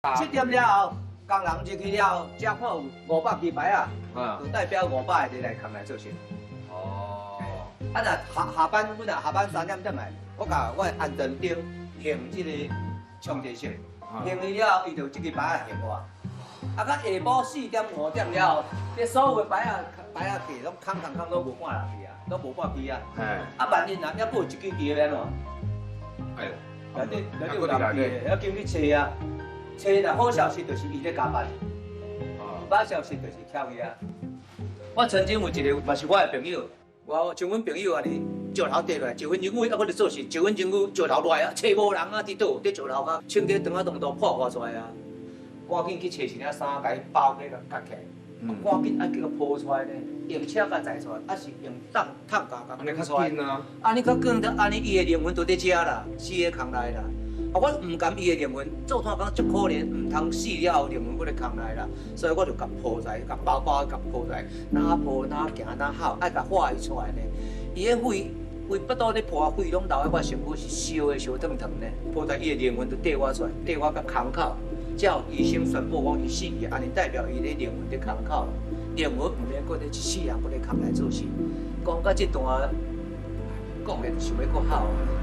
7點了後，工人入去了後，才看有500支牌仔，就代表500個人來空內做事。啊，若下下班，阮若下班3點轉來，我共我的安全燈還這個充電線，還伊了後，伊就這支牌仔還我。啊，到下晡4點5點了後，這所有的牌仔牌仔架攏空空空，攏無半人去啊，攏無半支啊。啊，萬一若猶閣有一支佇咧按怎？哎呦，內底內底有人佇咧，要緊去揣啊！揣若好消息就是伊咧加班，歹消息就是翹去啊。我曾經有一個嘛是我的朋友，我像阮朋友按呢，石頭跌落來，一分鐘，猶閣咧做事，一分鐘石頭落來啊，揣無人啊，佇佗佇石頭跤，穿個長仔當都破破出來啊！趕緊去揣一領衫，共伊包起來，夾起來，趕緊愛叫伊抱出來呢，用車共載出來，抑是用擔擔架共搬出來。按呢較緊，按呢伊的靈魂都佇遮啦，死佇空內啦。啊，我毋甘伊的靈魂做炭工足可憐，毋通死了後靈魂閣咧空內啦，所以我就共抱出來，共包包共抱出來，哪抱哪行哪哭，愛共化伊出來呢。伊的血規腹肚咧破，血攏流佇我身軀是燒的燒燙燙呢。抱出來伊的靈魂就綴我出來，綴我到空口，才有醫生宣布講伊死去，按呢代表伊的靈魂佇空口，靈魂毋免閣咧一世人閣咧空內做事。講到這段，講咧就想欲閣哭。